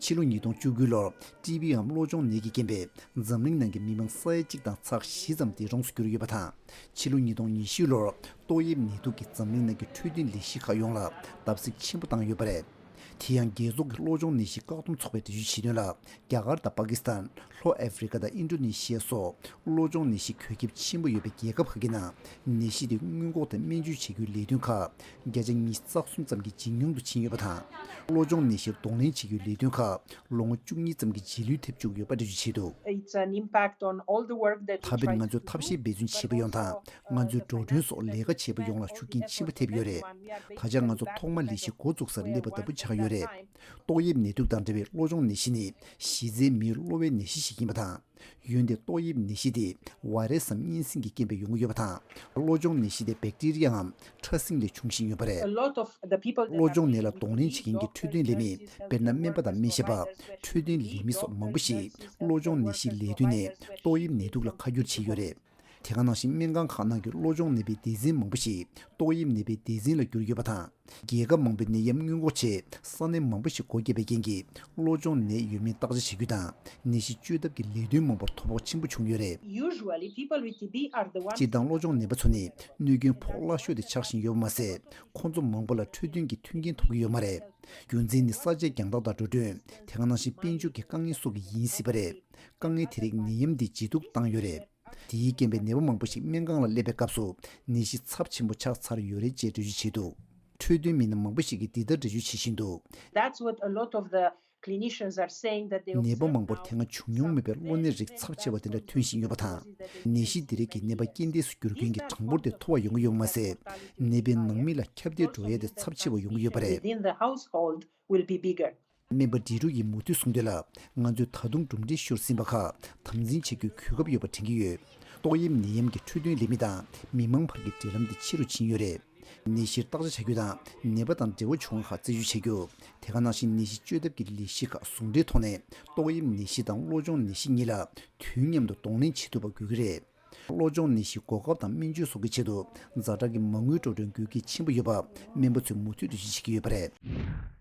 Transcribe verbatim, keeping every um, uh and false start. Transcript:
ཕྱི་ལོ་ཉིས་སྟོང་བཅུ་དགུ་ལོར་ཊི་བི་འམ་གློ་གཅོང་ནད་ཀྱི་རྐྱེན་པས་འཛམ་གླིང་ནང་གི་མི་མང་ས་ཡ་གཅིག་དང་ཚེག་བཞི་ཙམ་འདས་གྲོངས་སུ་གྱུར་ཡོད་པ་དང་། ཕྱི་ལོ་ཉིས་སྟོང་ཉི་ཤུ་ལོར་ཏོག་དབྱིབས་ནད་དུག་གིས་འཛམ་གླིང་ནང་གི་འཕྲོད་བསྟེན་ལས་གཞི་ཁག་ཡོངས་ལ་བརྡབ་གསིག་ཆེན་པོ་བཏང་ཡོད་པ་རེད། དེ་ཡང་རྒྱལ་ཚོགས་ཀྱི་གློ་གཅོང་ནད་གཞི་བཀག་སྡོམ་ཚོགས་པས་འགྲེལ་བརྗོད་བྱས་དོན་ལ། རྒྱ་གར་དང་པ་ཀི་སི་ཐན། ལྷོ་ཨ་ཧྥེ་རི་ཀ་དང་ཨིན་ཌོ་ནེ་ཤི་ཡ་སོགས་གློ་གཅོང་ནད་གཞི་འགོས་ཁྱབ་ཆེན་པོ་ཡོད་པའི་རྒྱལ་ཁབ་ཁག་གི་ནང་ནད་གཞི་དེ་སྔོན་འགོག་དང་སྨན་བཅོས་བྱེད་རྒྱུའི་ལས་དོན་ཁག་བརྒྱ་ཆ་ཉི་ཤུ་རྩ་གསུམ་ཙམ་གྱིས་ཇེ་ཉུང་དུ་ཕྱིན་ཡོད་པ་དང་། གློ་གཅོང་ནད་གཞིར་གདོང་ལེན་བྱེད་རྒྱུའི་ལས་དོན་ཁག་ལོ་ངོ་བཅུ་གཉིས་ཙམ་གྱིས་རྗེས་ལུས་ཐེབས་བཅུག་ཡོད་པ་འགྲེལ་བརྗོད་བྱས་འདུག། It's an impact on all the work that we ད་བར་ང་ཚོས་ཐབས་ཤེས་འབད་བརྩོན་བྱས་པ་ཡོངས་དང་། ང་ཚོའི་འགྲོ་གྲོན་སོགས་ལས་ཀ་བྱས་པ་ཡོངས་ལ་ཤུགས་རྐྱེན་ཆེན་པོ་ཐེབས་ཡོད་རེད། ད་ཆ་ང་ཚོ་ཐོག་མ་ལས་གཞི་འགོ་འཛུགས་སར་སླེབས་པ་ལྟ་བུ་ཆགས་ཡོད་རེད། ཏོག་དབྱིབས་ནད་དུག་དང་འབྲེལ་བའི་གློ་གཅོང་ནད་གཞི་ནི་གཞི་རྩའི་མིའི་གློ་བའི་ནད་གཞི་ཞིག་ཡིན་པ་དང་། འོན་ཏེ་ཏོག་དབྱིབས་ནད་གཞི་དེ་བྷའི་རེ་སམ་གཉན་སྲིན་གྱི་རྐྱེན་པས་ཡོང་གི་ཡོད་པ་དང་། གློ་གཅོང་ནད་གཞི་དེ་བེག་ཏི་རི་ཡའམ་ཕྲ་སྲིན་ལས་བྱུང་བཞིན་ཡོད་པ་རེད། གློ་གཅོང་ནད་ལ་གདོང་ལེན་བྱེད་མཁན་གྱི་འཕྲོད་བསྟེན་ལས་མི་དཔེར་ན་སྨན་པ་དང་སྨན་ཞབས་པ། འཕྲོད་བསྟེན་ལས་མི་སོགས་མང་པོ་ཞིག་གློ་གཅོང་ནད་གཞིའི་ལས་དོན་ནས་ཏོག་དབྱིབས་ནད་དུག་ལ་ཁ་བསྒྱུར་བྱས་ཡོད་རེད། དེ་ག་ནང་བཞིན་སྨན་ཁང་ཁག་ནང་གི་གློ་གཅོང་ནད་པའི་སྡེ་ཚན་མང་པོ་ཞིག་ཏོག་དབྱིབས་ནད་པའི་སྡེ་ཚན་ལ་གྱུར་ཡོད་པ་དང་། རྒྱལ་ཁབ་མང་པོའི་ནད་ཡམས་སྔོན་འགོག་ཆེད་ས་གནས་མང་པོ་ཞིག་སྒོ་བརྒྱབ་པའི་རྐྱེན་གྱིས་གློ་གཅོང་ནད་ཡོད་མེད་བརྟག་དཔྱད་བྱེད་རྒྱུ་དང་ནད་གཞི་བཅོས་ཐབས་ཀྱི་ལས་དོན་མང་པོར་ཐོ་ཕོག་ཆེན་པོ་བྱུང་ཡོད་རེད། Usually, people with T B are the ones སྤྱིར་བཏང་གློ་གཅོང་ནད་པ་ཚོ་ནི་གནོད་སྐྱོན་ཕོགས་སླ་ཤོས་དེ་ཆགས་བཞིན་ཡོད་པ་མ་ཟད། ཁོང་ཚོ་མང་པོ་ལ་འཕྲོད་བསྟེན་གྱི་མཐུན་རྐྱེན་ཐོབ་ཀྱི་ཡོད་མ་རེད། རྒྱུ་མཚན་ནི་ས་ཆའི་རྒྱང་ཐག་དང་འགྲོ་གྲོན། དེ་ག་ནང་བཞིན་དཔལ་འབྱོར་གྱི་དཀའ་ངལ་སོགས་ཀྱིས་ཡིན་སྲིད་པ་རེད། དཀའ་ངལ་དེ་རིགས་ནད་ཡམས་འདིས་ལྗིད་སྡུག་བཏང་ཡོད་རེད། དེའི་རྐྱེན་པས་ནད་པ་མང་པོ་ཞིག་སྨན་ཁང་ལ་སླེབས་པའི་སྐབས་སུ་ནད་གཞི་ཚབས་ཆེན་པོ་ཆགས་ཚར་ཡོད་རེད་ཅེས་འགྲེལ་བརྗོད་བྱས་འདུག། འཕྲོད་བསྟེན་མི་སྣ་མང་པོ་ཞིག་གིས་འདི་ལྟར་འགྲེལ་བརྗོད་བྱེད་བཞིན་འདུག། That's what a lot of the clinicians are saying, that they ནད་པ་observe མང་པོར་དེ་སྔ་བྱུང་མྱོང་མེད་པའི་གློ་ནད་རིགས་ཚབས་ཆེ་བ་དེ་འདྲ་ཐོན་བཞིན་ཡོད་པ་དང་། ནད་གཞི་འདི་རིགས་ཀྱིས་ནད་པ་རྐྱེན་འདས་སུ་འགྱུར་མཁན་གྱི་གྲངས་འབོར་དེ་མཐོ་བ་ཡོང་གི་ཡོད་པ་མ་ཟད། ནད་པའི་ནང་མི་ལ་ཁྱབ་གདལ་འགྲོ་ཡ་དེ་ཚབས་ཆེ་བ་ཡོང་གི་ཡོད་པ་རེད། Within the household will be bigger. སྨན་པ་ཌི་རུ་ཡིས་མུ་མཐུད་གསུངས་དོན་ལ། ང་ཚོས་ད་དུང་གྲུབ་འབྲས་ཤོར་ཟིན་པ་ཁག་དམ་འཛིན་བྱེད་རྒྱུའི་གོ་སྐབས་ཡོད་པ་དྲན་གྱི་ཡོད། ཏོག་དབྱིབས་ནད་ཡམས་ཀྱིས་འཕྲོད་བསྟེན་ལས་མི་དང་མི་མང་བར་གྱི་འབྲེལ་ལམ་དེ་ཆེ་རུ་ཕྱིན་ཡོད་རེད། ནད་གཞིར་བརྟག་དཔྱད་བྱ་རྒྱུ་དང་ནད་པ་དང་འབྲེལ་བ་བྱུང་བ་ཁག་རྩད་གཅོད་བྱ་རྒྱུ། དེ་ག་ནང་བཞིན་ནད་གཞི་བཅོས་ཐབས་ཀྱི་ལས་གཞི་ཁག་ཟུང་འབྲེལ་ཐོག་ནས་ཏོག་དབྱིབས་ནད་གཞི་དང་གློ་གཅོང་ནད་གཞི་གཉིས་ལ་དུས་མཉམ་དུ་གདོང་ལེན་བྱེད་ཐུབ་པ་དགོས་ཀྱི་རེད། གློ་གཅོང་ནད་གཞིའི་འགོག་ཁབ་དང་སྨན་བཅོས་སོགས་ཀྱི་ཆེད་དུ་ཛ་དྲག་གི་མ་དངུལ་སྤྲོད་གྲོན་དགོས་གལ་ཆེན་པོ་ཡོད་པ་སྨན་པ་ཚོས་མུ་མཐུད་འགྲེལ་བརྗོད་བྱེད་ཀྱི་ཡོད་པ་རེད།